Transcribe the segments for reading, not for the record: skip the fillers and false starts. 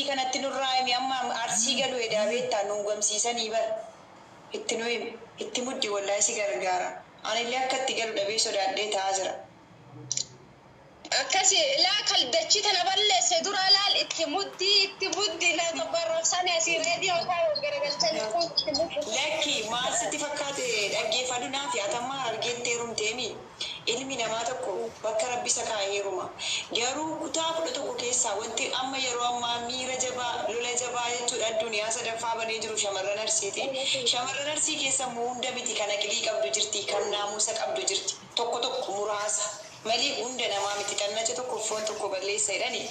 Arsii kanatti nurraa himi amma Arsii galu edaa beektaa nu gamsiisanii bar. Itti nu himi. Itti muddi wallaahi si gargaara. Anillee akka itti galu dhabee sodaadhee taa'aa jira. Akkasi laa kaldachii tana balleesse dura laal itti muddii itti muddi na tokko arrabsanii asii reediyoo isaa garagalchanii kun itti muddi. Lakki maal sitti fakkaate dhaggeeffadhu naafi atammaa Harargeetti heerumteemi ilmi namaa tokko bakka rabbi isa kaa'e heeruma garuu kutaa 11 keessaa wanti amma yeroo ammaa miira jabaa lola jabaa jechuudha adduniyaa sadaffaa banee jiru shamarran Arsiiti shamarran Arsii keessa immoo hunda miti kan aqilii qabdu jirti kan naamusa qabdu jirti tokko tokko muraasa Malee hunda namaa miti xannacha tokko foon tokko balleessa jedhani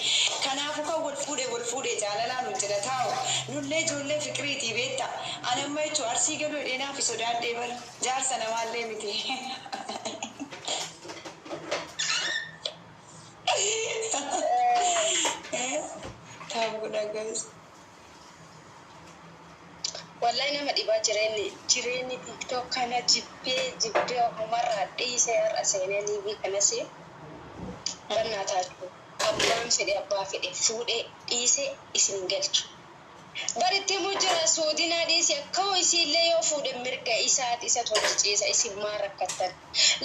kanaafu kan wal fuudhe wal fuudhe jaalalaan hojjeta taa'u nullee ijoollee fiqiriitii beetta ani amma jechu arsii galuu jedhee naafi sodaadhee bar jaarsa namaallee miti. Tap godhaa guys. Wallahi nama dhibaa jireenni jireenni tiktok kana jibbee jibbee ofumarraa dhiisee har'a seenee liivii kanas bannaa taatu abbaan fedhe abbaa fedhe fuudhee dhiisee isin hin galchu. Bar itti himuu jira suudinaa dhiisi akkoo isiillee yoo fuudhe mirga isaati isatu hojii ciisa isin maa rakkattan.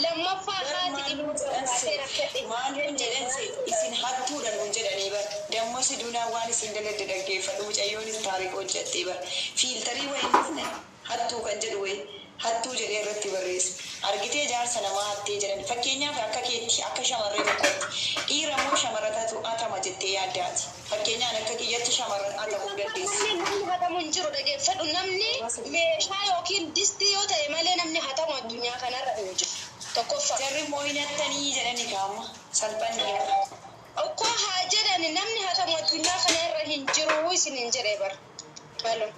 Lammaffaa Bar haati maal dhimma nuun jedhan barbaadee se rakkadhe hin maal nuun jenne jedhan se maal isin hattuudha nuun jedhanii bar dammo si duunaa waan isin daladde dhaggeeffadhu mucayyoonis taarika hojjattee bar fiiltarii wayi hin dhufne hattuu kan jedhu wayi hattuu jedhee irratti barreesse argitee jaarsa namaa hattee jedhan fakkeenyaaf akka keetti akka shamarree tokkootti dhiira moo shamaratatu hatama jettee yaadda ati fakkeenyaan akka kiyyatti shamarran hatamuu dandeessi. Namni namni hatamu hin jiru dhageeffadhu namni meeshaa yookiin distii yoo ta'e malee namni hatamu addunyaa kanarra hin jiru tokkoffaa. Jarri immoo hin hattanii jedhani kaa amma salphanne kaa. Okkoo haa jedhani namni hatamu addunyaa kana irra hin jiru isinin jedhe bar. Halo.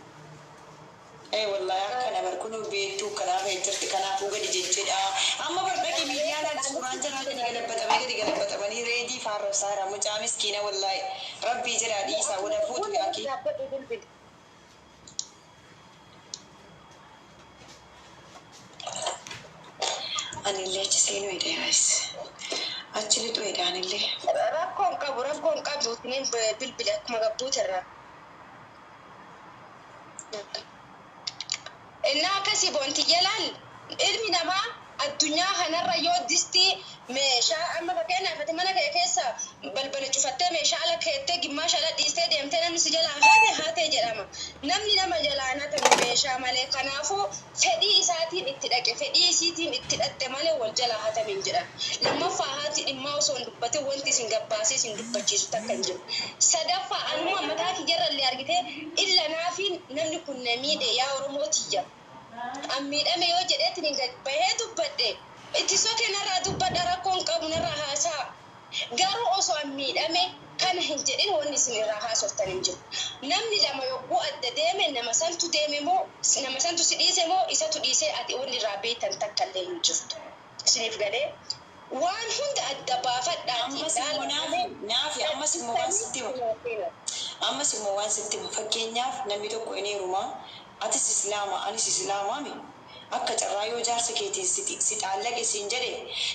Ee wallahi akkana bar kunoo beektuu akkanaa fa'i jirti kanaafuu gadi jejjedhaa amma bar dhaqi miidiyaa laali suuraan jaraa gadi galabbaxamee gadi galabbaxamanii reedii faa arrabsaa jira mucaa miskiina wallahi rabbii jedhaa dhiisaa wal haa fuutu yaakii. Anillee achi seenuu heda guys. Achi lixuu heda anillee. Rakkoo hin qabu rakkoo hin qabu isiniin bilbili akkuma gabbuute irraa. Innaa akkasii bontiyya laal ilmi namaa addunyaa kanarra yoo distii meeshaa amma fakkeenyaaf ati mana kee keessa balbala cufattee meeshaa ala keettee gimmaasha ala dhiistee deemtee namni si jalaa hate hate jedhama. Namni nama jalaa hin hatamu meeshaa malee. Kanaafuu fedhii isaatiin itti dhaqe fedhii isiitiin itti dhaqxe malee wal jalaa hatame hin jedhan. Lammaffaa haati dhimmaa osoo hin dubbatin wanti isin gabbaasee isin dubbachiisu takka hin jiru. Sadaffaa anuma mataa kiyyarrallee argitee illa naafiin namni kun na miidhe yaa Oromoo tiyya an miidhame yoo jedheetiniin gad bahee dubbadhe itti soke narraa dubbadha rakkoo hin qabu narraa haasa'a. Garuu osoo an miidhame kana hin jedhin wanni isin irraa haasoftan hin jiru. Namni lama yogguu adda deeme nama santu deeme moo nama santu si dhiise moo isatu dhiisee ati wanni irraa beektan takkallee hin jirtu. Isiniif galee? Waan hunda adda baafadhaatii Ammas immoo laala naafi malee naafi ammas immoo waan sitti cal'istanii hima hin seenaa. ammas immoo waan sitti hima fakkeenyaaf namni tokko hin heeruma atis islaama anis islaamaami Akka carraa yoo jaarsi keeti si xaallaqe siin jedhe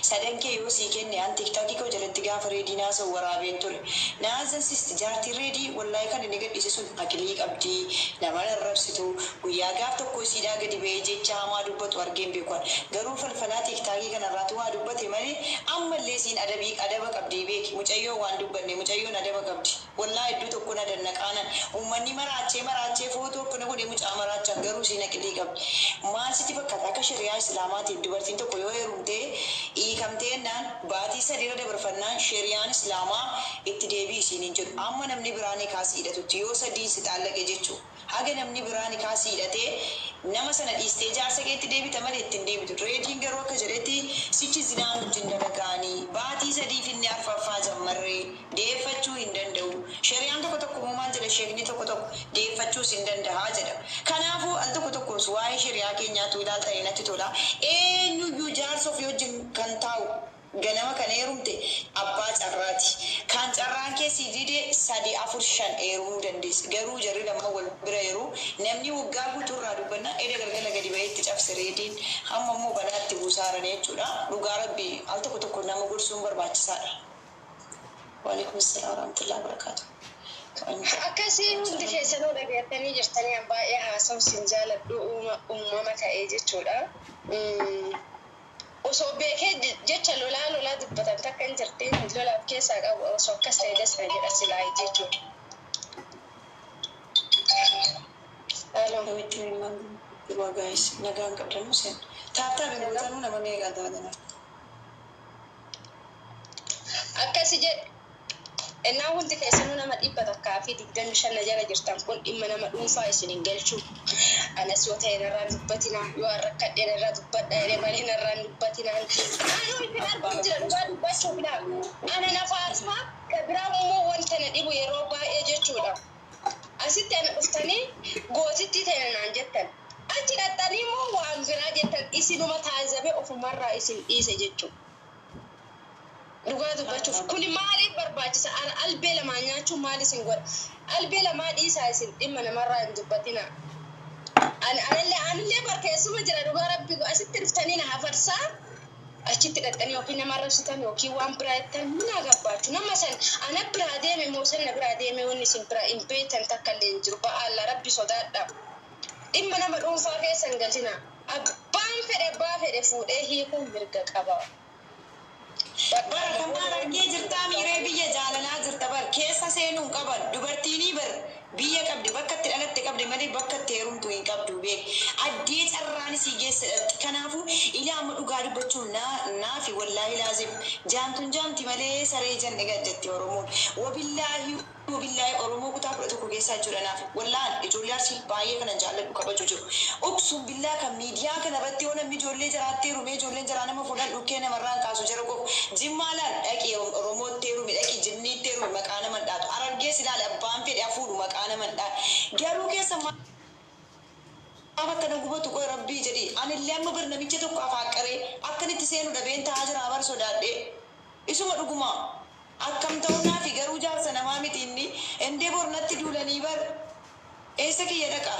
sadan kee yoo sii kenne an tiktok koo jalatti gaafa reediin haasa'u waraabeen ture na azzansisti jaartiin reedii wallahi kan inni gadhiise sun aqlii qabdi nama hin arrabsitu guyyaa gaaf tokko isiidhaa gadi ba'ee jecha hamaa dubbatu argee hin beeku an garuu falfalaa tiktaakii kanarraatu waa dubbate malee ammallee isiin adabii adaba qabdii beeki mucayyoon waan dubbanne mucayyoon adaba qabdi wallahi hedduu tokko na dannaqaanan ummanni maraachee maraachee footoo akkana godhee mucaa maraachan garuu isiin aqlii qabdi Maal sitti fakkaata akka sheri'aa islaamaatiin dubartiin tokko yoo heerumtee hiikamtee jennaan baatii 3 irra dabarfannaan sheri'aan islaamaa itti deebi'i isiin hin jedhu amma namni biraa nikaa si hidhatutti yoo sadiin si xaallaqe jechu haga namni biraa nikaa si hidhatee nama sana dhiistee jaarsa keetti deebita malee itti hin deebitu reediin garuu akka jedhetti sichi zinaan wajjin dalagaanii baatii 3 finne arfaffaa jammarree deeffachuu hin danda'u sheri'aan tokko tokko immoo maal jedha sheekni tokko tokko deeffachuus hin dandaha jedha. Kanaafuu al tokko tokkos waa'ee sheri'aa keenyaa utuu ilaaltanii natti tola. Eenyuyyuu jaarsa ofii wajjin kan taa'u ganama kan heerumte abbaa carraati. Kan carraan kee sii dide 3, 4, 5 heerumuu dandeessa. Garuu jarri lamaan wal bira yeroo namni waggaa guutuu irraa dubbannaan eda galgala gadi ba'ee itti cabse reediin hamma immoo balaa itti buusaa jirani jechuudha. Dhugaa Rabbii al tokko tokko nama gorsuun barbaachisaadha. Waalaikum salaam warahmatullahi wabarakatuh. Akkasii hundi keessanuu dhageettanii jirtanii an baay'ee haasawsiin jaaladhu uumama ta'ee jechuudha. Osoo beekee jecha lolaa lolaa dubbatan takka hin jirtiin lolaaf keessaa qabu osoo akkas ta'e das na jedha silaa jechuudha. Halo. Namitti waa guys nagaan qabdanuu seen. Tap tap hin gootanuu nama meeqa taatana. Akkasi jedhe. Innaa hundi keessanuu nama 125 na jala jirtan kun dhimma nama dhuunfaa isin hin galchu. Anas yoo ta'e narraan dubbatinaa, yoo an rakkadhe narraa dubbadha jedhee malee narraan dubbatinaan. Anuu isin arguu jira dhugaa dubbachuuf laa. Ana na faarsaa ka biraa immoo wanta na dhibu yeroo baay'ee jechuudha. Asitti ana dhuftanii gootitti ta'e naan jettan. Achi dhaqxanii immoo waan biraa jettan isinuma taazabee ofumarraa isin dhiise jechuudha. Dhugaa dubbachuuf kuni maaliif barbaachisa? Albee lamaa nyaachuun maal isin godha? Albee lamaa dhiisaa isin dhimma namarraa hin dubbatina. Anillee barkeessuma jira dhugaa rabbi asitti dhuftanii na hafarsaa achitti dhaqxanii yookiin nama arrabsitan yookiin waan biraa jettan mina gabbaachu nama san ana biraa deeme moo san na biraa deeme wanni isin biraa hin beektan takka illee hin jiru ba'aalla rabbi sodaadha. Dhimma nama dhuunfaa keessa hin galchina. Abbaan fedhe abbaa fedhe fuudhee hiikuun mirga qaba. Bara kan maal argee jirtaa miiree biyya jaalalaa jirta bar keessa seenuu hin qaban dubartiinii bar biyya qabdi bakka itti dhalatte qabdi malee bakka itti heerumtu hin qabdu beek addee carraan isii geesse dhatti kanaafuu ilaa amma dhugaa dubbachuun naafi wallaahi laazim jaamtuun jaamti malee saree janne gad jetti Oromoon wabillaahi wabillaahi Oromoo kutaa 11 keessaa jechuudha naafi wallaan ijoollee Arsii baay'ee kanan jaalladhu kabaju jiru uqsuun billaa kan miidiyaa kana irratti yoo namni ijoollee jaraatti heerumee ijoolleen jaraa nama fuudhan dhukkee namarraan kaasu jara qofu Jimmaa laal dhaqi Oromootti heerumi dhaqi Jinniitti heerumi maqaa nama hin dhaatu Harargees ilaali abbaan fedhe hafuudhu maqaa nama hin dhaatu garuu keessa maaf akkana gubatu qoy rabbii jedhi anillee amma bar namicha tokko afaaqqaree akkan itti seenu dhabeen taa'aa jira bar sodaadhee isuma dhuguma akkam ta'uu naafi garuu jaarsa namaa miti inni indee bor natti duulanii bar eessa kiyya dhaqa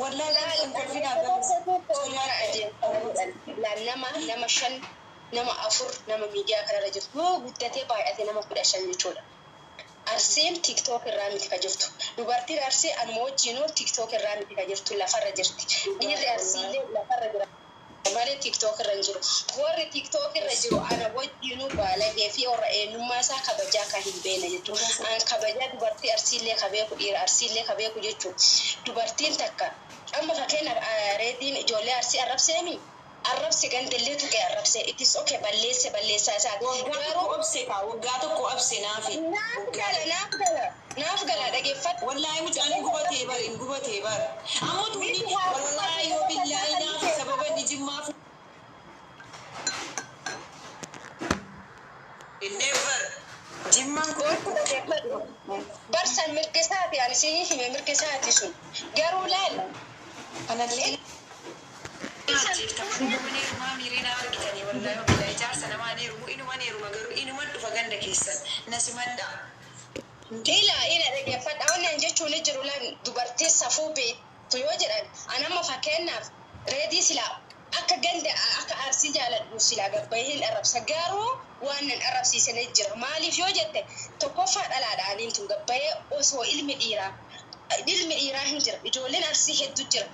wallaahi Laal hin kolfinaa garuu sodaadhe. Laal nama shan nama afur nama miidiyaa kanarra jirtu yoo guddatee baay'ate nama 15 jechuudha. Arsiin TikTok irraa miti ka jirtu. Dubartiin Arsii anuma wajjinuu TikTok irraa miti ka jirtu lafarra jirti. Dhiirri Arsiillee lafarra jira malee TikTok irra hin jiru. Warri TikTok irra jiru ana wajjinuu baalagee fi warra eenyummaa isaa kabajaa kan hin beekne jechuudha. An kabajaa dubartii Arsiillee ka beeku dhiira Arsiillee ka beeku jechuudha. Dubartiin takka amma fakkeenyaaf reediin ijoollee Arsii arrabseemi arrabse gandallee tuqee arrabse it is okay balleesse balleessaa isaati. Waggaa Garuu tokko obse kaa waggaa tokko obse naafi naaf waggaa gala tokko. naaf gala naaf gala dhageeffadhu. Wallaahi mucaan hin gubatee bar hin gubatee bar. Amma tunni Miti haa wallaahi gubatu yoo billaahi naafi sababa inni jimmaa Never. Jimmaan kun Gorku dhageeffadhu. Barsan mirga isaati ani isinii hime mirga isaati sun garuu laal Kanallee heerumaa miiree naa argitanii wallaahi wallaahi jaarsa namaa ni heerumu inuman heeruma garuu inuman dhufa ganda keessan na simadha. Ila ila dhageeffadha wanni an jechuun ni jiru laal dubartii safuu beektu yoo jedhan an amma fakkeenyaaf reedii silaa akka ganda akka Arsii jaaladhu silaa gabbayee hin arrabsa garuu waan nan arrabsiisanii jira maaliif yoo jette tokkoffaa dhalaadha aniin tun gabbayee osoo ilmi dhiiraa hin jira ijoolleen Arsii hedduu jira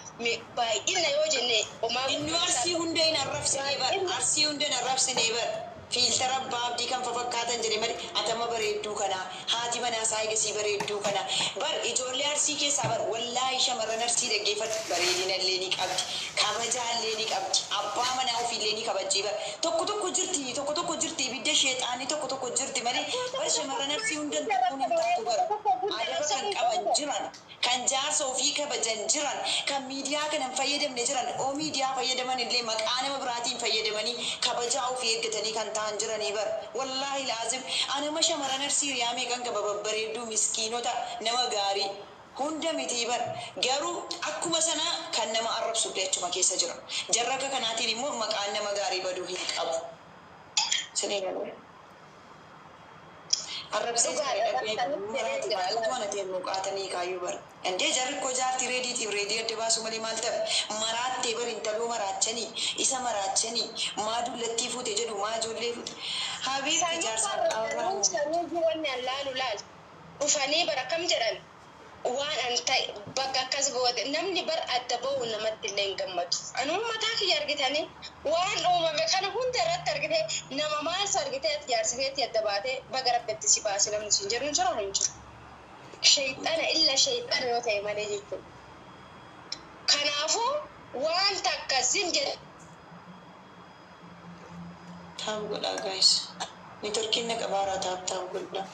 baay'ina yoo jenne homaa Inni Arsii hunda hin arrabsine bar Arsii hunda hin arrabsine bar filter abbaa abdii kan fafakkaatan jedhe malee atama bareedduu kana haati manaa isaa eegasii bareedduu kana bar ijoollee Arsii keessaa bar wallaahi shamarran Arsii dhaggeeffatu bareedina illee ni qabdi kabajaa illee ni qabdi abbaa manaa ofiillee ni kabajji bar tokko tokko jirti tokko tokko jirti ibidda sheexaanii tokko tokko jirti malee bar shamarran Arsii hunda kun hin taatu bar adaba kan qaban jiran kan jaarsa ofii kabajan jiran kan miidiyaa kana hin fayyadamne jiran oo miidiyaa fayyadaman illee maqaa nama biraatiin fayyadamanii kabajaa ofii eeggatanii kan ta'an jiranii bar wallaahi laazim anama shamarran Arsii riyaa meeqan qaba babbareedduu miskiinota nama gaarii hunda miti bar garuu akkuma sana kan nama arrabsu illee achuma keessa jira jarra akka kanaatiin immoo maqaan nama gaarii baduu hin qabu. Sinii galee. Arrabsee jira maraati maaltu ana ta'e muqaatanii kaayyuu bara. Indee jarri koo jaartii reediitiif reedii adda baasu malee maal ta'e maraattee bar intaloo maraachanii isa maraachanii maa dullattii fuute jedhu maa ijoollee fuute. Habiibti jaarsa Sanuuji wanni an laalu laal. Dhufanii bara kam jedhan waan an ta'e bakka akkas goote namni bar adda ba'u namatti illee hin gammadu. Anuma mataa kiyya argitanii waan uumame kana hunda irratti argite nama maaltu argite ati jaarsi keetti adda baatee baga rabbitti si baase namni siin jedhu hin jiru hin jiru. Shayxana illa shayxana yoo ta'e malee jechuudha. Kanaafuu waan takka zim jedhe. Tap godhaa guys. Networkiin na qabaaraa tap tap godhaa.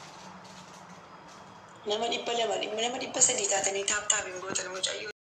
Nama 200, nama 300 taatanii tap tap hin gootan mucayyoo.